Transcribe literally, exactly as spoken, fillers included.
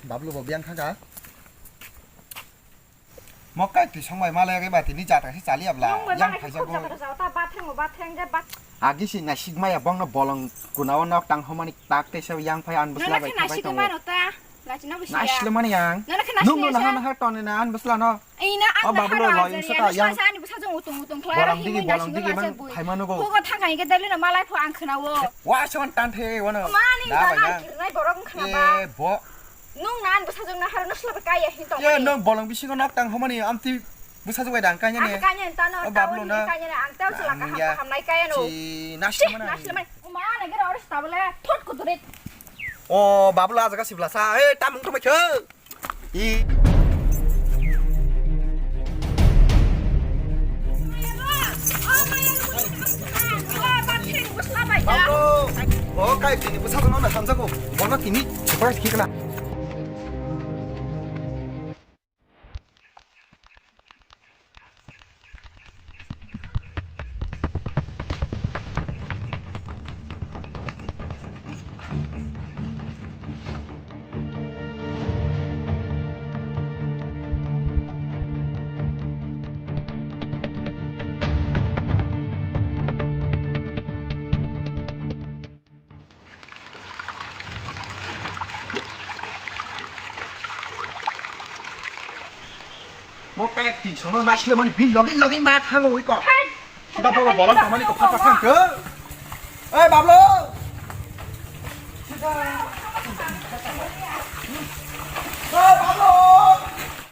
Bablu bo biyang thangkha. Mo kai twi songbai ma lagwi ba tini jata se chali abla. Nung bai yang manai khaijago. Khursa khursa ta batheng o batheng je bat. Agi si nasik maya bongno bolong kunao nok tang homani tak tei se yang phai an busla bai khabai tongo. Nung bai nasik mano ta. Nasik no busi ya. Nasik mani yang. Nung no khana nung no naha naha toni na an busla no. Ina ang. O bablo lo insa ta yang. Ani busa jong utung utung khlai. Bolong digi bolong digi mang phaimano go. Kogo thangkai ke dali no malai pho ang khnawo. Wa son tan the wano. Mani da bai na. Kirnai borok khna ba. E bo. Nung nan bwsajwk na haro no sla bai kaya hin tong. Ye nung bolong bisingo nok tang homani amtwi bwsajwk bai dang kanya ne. Ang kanya ne tano. O bablo na. Kanya ne ang tao sila kaham kaham nai kaya no. Chi nasla mana. Nasla mai. O ma na gera oro sta bole thot ko dure. O bablo ajaga sibla sa. E tamung to bai khe. I. Bablo. O kai tini bwsajwk no hamjago. Bono tini surprise khikna. Mo pek ti sono nasle mani bin logi logi ma thango ui ko. Suda bobo bolong tamani ko papa thang ko. Oi bablo. Suda.